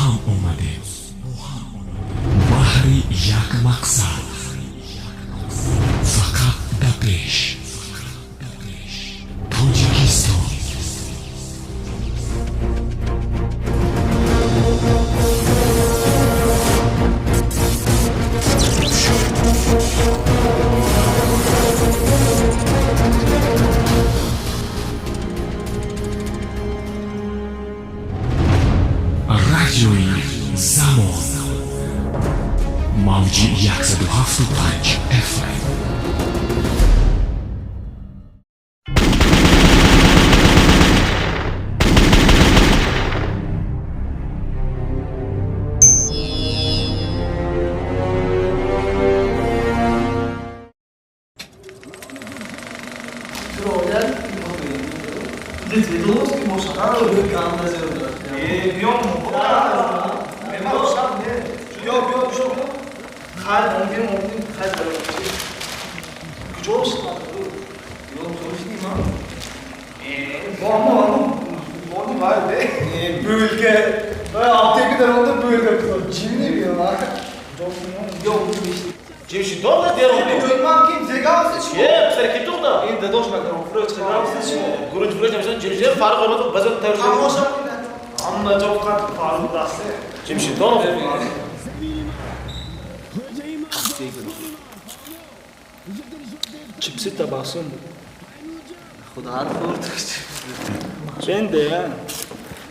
Ҳам омадем баҳри як мақсад, фақат ба пеш, Тоҷикистон. Радиои Замон, мавҷи 175 FM. Чипси табассум буд. Худо хӯрд. Ченде?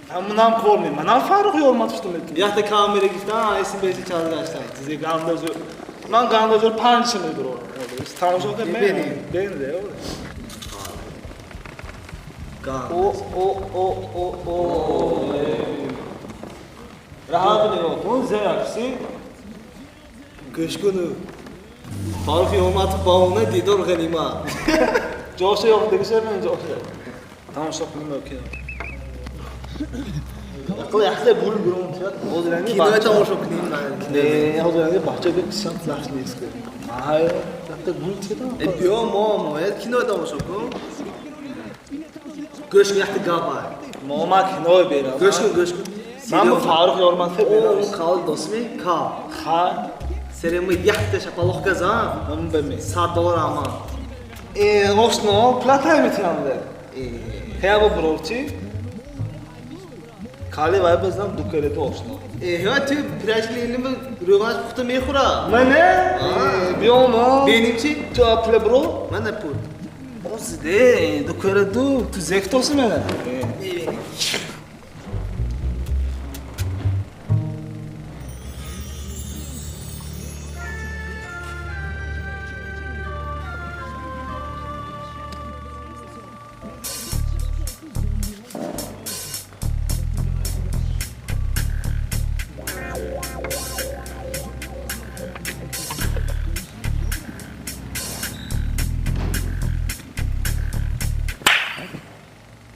Ҳамунам кор ме. Манам Фаррух ёрматов метум. Якта камера гирифтан, СМС чанд гаштан. Тизе гандазор. Ман гандазор панҷ мебурам. Тамошо кар Бибинем. Бенде. Ган. О о о о о. Раҳат нигоҳ кун, зеракси. Гӯш куну. Фаррух Ёрматов баҳона дидор ғанима. Ҷоша ёфт дигиша мен ҷоша. Тамошо кунем окей. Ақл якта гул гурум тият. Ҳозир Кино тамошо кунем. Не, ҳозир бача бисёр лаш нест. Ай, якта гул тият. Э биё мо кино тамошо кун. Гӯш кун, якта гап ай. Мо ма кино берам. Гӯш кун, гӯш кун. Ман бо Фаррух Ёрматов берам. О, кал досми? Кал. Ха, Серема якта шапалоқка зан. ман беме. $100 ама. Э, ошно, платай метиҳам. Э, Хея бо брорчи. Кали вай базнам дукарету ошно. Э, ҳа ту пирашли илми рӯғанаш пухта мехӯра. Мане? Биё мо. Беним чи? Ту апле бро? Ман пул. Озиде, дукарету, ту зектоси мене. Беним.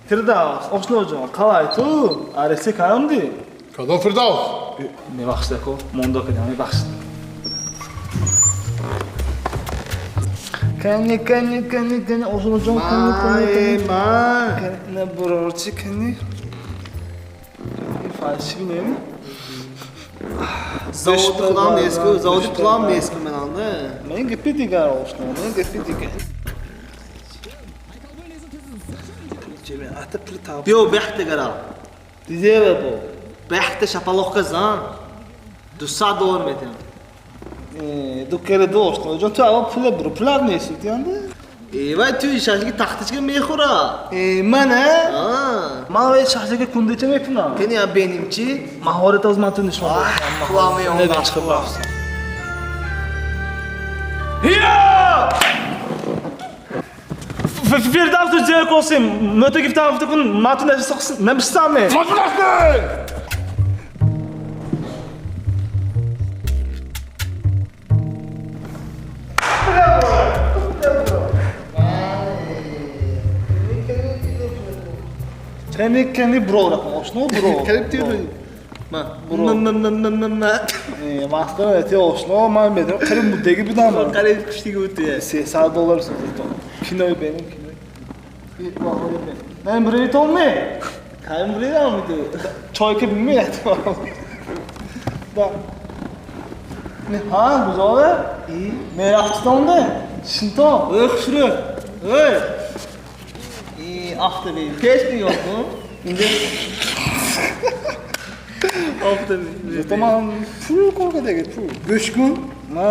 Фирдавс, ошноҷон, қалай ту? Ареси каёмдӣ? Кадом Фирдавс? Мебахшид, ако, мондо кардам, мебахшид. Кани, кани, кани, кани, ошноҷон, кани, кани, кани. Ман. Кани, на бурорчи, кани. Фальшиви неми? Заводи пулам нест-ку, заводи пулам нест-ку менанда. Мен гапи дигар, ошно, мен гапи дигар. Ата пул таб. Биё бяхта гара. Дизева бо. Бяхта шапалоқка зан. $200 метиҳам. Э, дукаре ду ошно, ҷон, ту аввал пула буро, пулат нест, тиянда? Э, вай ту шашлики тахтачка мехӯра. Э, ман, э? А. Ман вай шашлики кундача мекунам. Кани я беним чи? Маҳорат аз ман ту нишон додам. Пулам меомад. Не чиқиб рафтам. Я! Фирдавс ту зер косим. Мөтө гифтам гуфта кун, ман ту намишсам ме. Кани, кани бро рақам, ошно бро. Калиб ту. Ма. Бро. Ма ма ма ма ма. Э, масқара эти ошно, ман медонам, қариб муддаги будам. Қариб куштиги буд ту. $300 сӯзитон. Кинои беним, кинои. Баҳори беним. Не, муритон ме? Кай муридам ту. Чой ки бимед. Да. Не, ҳа, гузове? Мерафтитонде? Шинто. Ой, хушрӯ. Ой. И афтаби. Пеш нигоҳ кун. Инҷа афтаби. То ман пул кор кардага, пул. Гӯш кун. На.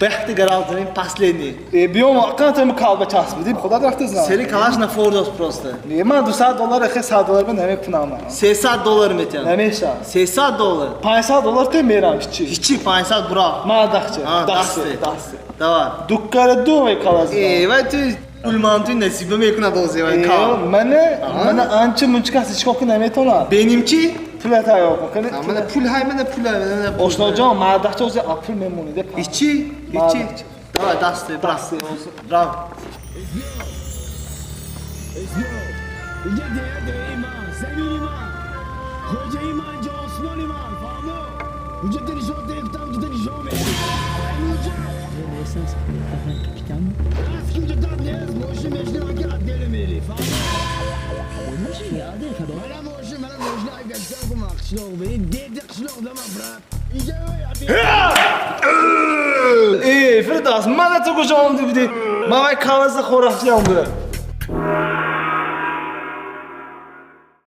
Бехти гарал последний. Э, биём, аққан тем калба часпидим, худо рафта знам. Сери калаш на фордос просто. Не, ман 200 доллар, хе 100 доллар мен намекунам. 300 доллар метиҳам. Намеша. 300 доллар. 500 доллар те мерам ҳичи. Ҳичи 500 бура. Ман дахча. А, дасте, дасте. дасте. Давай. Дуккара ду вай калаз. Э, вай ту улмантуи насиба мекунад ози вай кал. Мана, мана анча мунча кас ҳеч кор наметонад. Беним чи? Пул тайёр кун. Мана пул ҳай, мана пул ҳай, мана пул. Ошноҷон, мардахча ози пул мемонид. Ҳичи? Ҳичи? Давай, дасте, бра. Дасте. Брав. Э, Фирдавс, мана ту куҷо омди будӣ? Ман вай калаза хорафтиам буда.